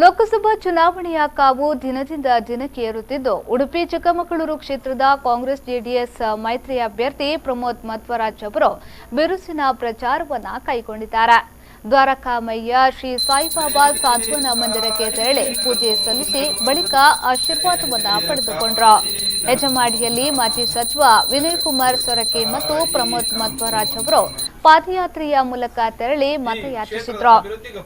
ಲೋಕಸಭಾ ಚುನಾವಣೆಯ ಕಾವು ದಿನದಿಂದ ದಿನಕ್ಕೆ ಏರುತ್ತಿದ್ದು, ಉಡುಪಿ ಚಿಕ್ಕಮಗಳೂರು ಕ್ಷೇತ್ರದ ಕಾಂಗ್ರೆಸ್ ಜೆಡಿಎಸ್ ಮೈತ್ರಿ ಅಭ್ಯರ್ಥಿ ಪ್ರಮೋದ್ ಮಧ್ವರಾಜ್ ಅವರು ಬಿರುಸಿನ ಪ್ರಚಾರವನ್ನು ಕೈಗೊಂಡಿದ್ದಾರೆ. ದ್ವಾರಕಾಮಯ್ಯ ಶ್ರೀ ಸಾಯಿಬಾಬಾ ಸಾಂತ್ವನ ಮಂದಿರಕ್ಕೆ ತೆರಳಿ ಪೂಜೆ ಸಲ್ಲಿಸಿ ಬಳಿಕ ಆಶೀರ್ವಾದವನ್ನ ಪಡೆದುಕೊಂಡರು. ಹೆಜಮಾಡಿಯಲ್ಲಿ ಮಾಜಿ ಸಚಿವ ವಿನಯ್ ಕುಮಾರ್ ಸೊರಕೆ ಮತ್ತು ಪ್ರಮೋದ್ ಮಧ್ವರಾಜ್ ಅವರು ಪಾದಯಾತ್ರೆಯ ಮೂಲಕ ತೆರಳಿ ಮತಯಾಚಿಸಿದ್ರು.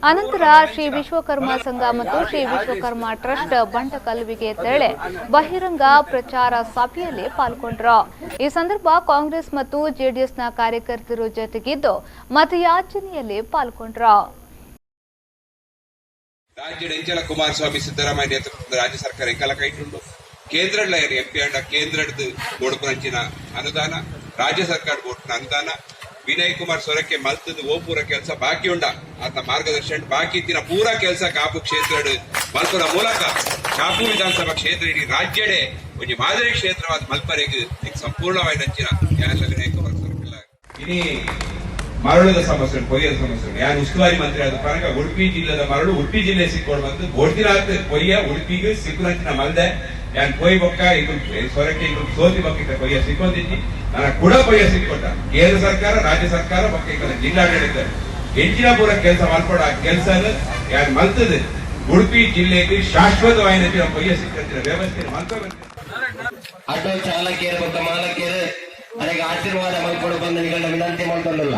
ಅನಂತರ ಶ್ರೀ ವಿಶ್ವಕರ್ಮ ಸಂಘ ಮತ್ತು ಶ್ರೀ ವಿಶ್ವಕರ್ಮ ಟ್ರಸ್ಟ್ ಬಂಡಕಲ್ವಿಗೆ ತೆರಳಿ ಬಹಿರಂಗ ಪ್ರಚಾರ ಸಭೆಯಲ್ಲಿ ಪಾಲ್ಗೊಂಡರು. ಈ ಸಂದರ್ಭ ಕಾಂಗ್ರೆಸ್ ಮತ್ತು ಜೆಡಿಎಸ್ನ ಕಾರ್ಯಕರ್ತರು ಜೊತೆಗಿದ್ದು ಮತಯಾಚನೆಯಲ್ಲಿ ಪಾಲ್ಗೊಂಡರು. ರಾಜ್ಯದ ಎಂಚಲ ಕುಮಾರಸ್ವಾಮಿ, ಸಿದ್ದರಾಮಯ್ಯ ನೇತೃತ್ವದ ರಾಜ್ಯ ಸರ್ಕಾರ ಎಂಕಲ ಕೈಟುಂಡು. ಕೇಂದ್ರ ಎಂಪಿ ಅಂಡ ಕೇಂದ್ರದ ಬೋಡುಪುನಂಚಿನ ಅನುದಾನ, ರಾಜ್ಯ ಸರ್ಕಾರ ಬೋಟಿನ ಅನುದಾನ, ವಿನಯ್ ಕುಮಾರ್ ಸೊರಕೆ ಮಲ್ತದ ಓ ಪೂರ ಕೆಲಸ ಬಾಕಿ ಉಂಡ ಆತ ಮಾರ್ಗದರ್ಶನ ಬಾಕಿ ಇತ್ತಿನ ಪೂರ ಕೆಲಸ ಕಾಪು ಕ್ಷೇತ್ರ ಮಲ್ಪುನ ಮೂಲಕ ಕಾಪು ವಿಧಾನಸಭಾ ಕ್ಷೇತ್ರ ಇಡೀ ರಾಜ್ಯಡೆ ಒಂಜಿ ಮಾದರಿ ಕ್ಷೇತ್ರವಾದ ಮಲ್ಪರೆಗ್ ಸಂಪೂರ್ಣವಾಗಿ ನಂಚಿನ ಯಾರೆಲ್ಲ ವಿನಯ್ ಕುಮಾರ್ ಸೊರಕೆಲ್ಲ. ಇನಿ ಮರಳುದ ಸಮಸ್ಯೆ, ಪೊಯ್ಯದ ಸಮಸ್ಯೆ. ಯಾರು ಉಸ್ತುವಾರಿ ಮಂತ್ರಿ ಆದ ಪರಗ ಉಡುಪಿ ಜಿಲ್ಲೆದ ಮರಳು ಉಡುಪಿ ಜಿಲ್ಲೆ ಸಿಕ್ಕೋಡು ಬಂದು ಬೋಡ್ತಿರಾತ್ ಪೊಯ್ಯ ಉಡುಪಿಗೆ ಸಿಕ್ಕುನಂಚಿನ ಮಲ್ದೆ. ಯಾನ್ ಪೊಯ್ ಬೊಕ್ಕ ಇಕು ಸೊರಕೆ ಇಕು ಸೋತಿ ಬೊಕ್ಕ ಪೊಯ್ಯ ಸಿಕ್ಕೊಂದಿಜ್ಜಿ. ನನ್ನ ಕೂಡ ಪೊಯ್ಯ ಸಿಕ್ಕೊಟ್ಟ ಕೇಂದ್ರ ಸರ್ಕಾರ, ರಾಜ್ಯ ಸರ್ಕಾರ ಬೊಕ್ಕ ಇಕಲ ಜಿಲ್ಲಾಡಳಿತ ಎಂಚಿನ ಪೂರ ಕೆಲಸ ಮಲ್ಪಡ. ಆ ಕೆಲಸ ಯಾನ್ ಮಲ್ತದ ಉಡುಪಿ ಜಿಲ್ಲೆಗೆ ಶಾಶ್ವತವಾಯಿನ ಪೊಯ್ಯ ಸಿಕ್ಕಂತಿನ ವ್ಯವಸ್ಥೆ ಮಲ್ಪ. ಆಟೋ ಚಾಲಕಿಯರು ಮತ್ತು ಮಾಲಕಿಯರು ಅದಕ್ಕೆ ಆಶೀರ್ವಾದ ಮಲ್ಕೊಡು ಬಂದು ನಿಗಳ ವಿನಂತಿ ಮಾಡ್ಕೊಂಡಿಲ್ಲ.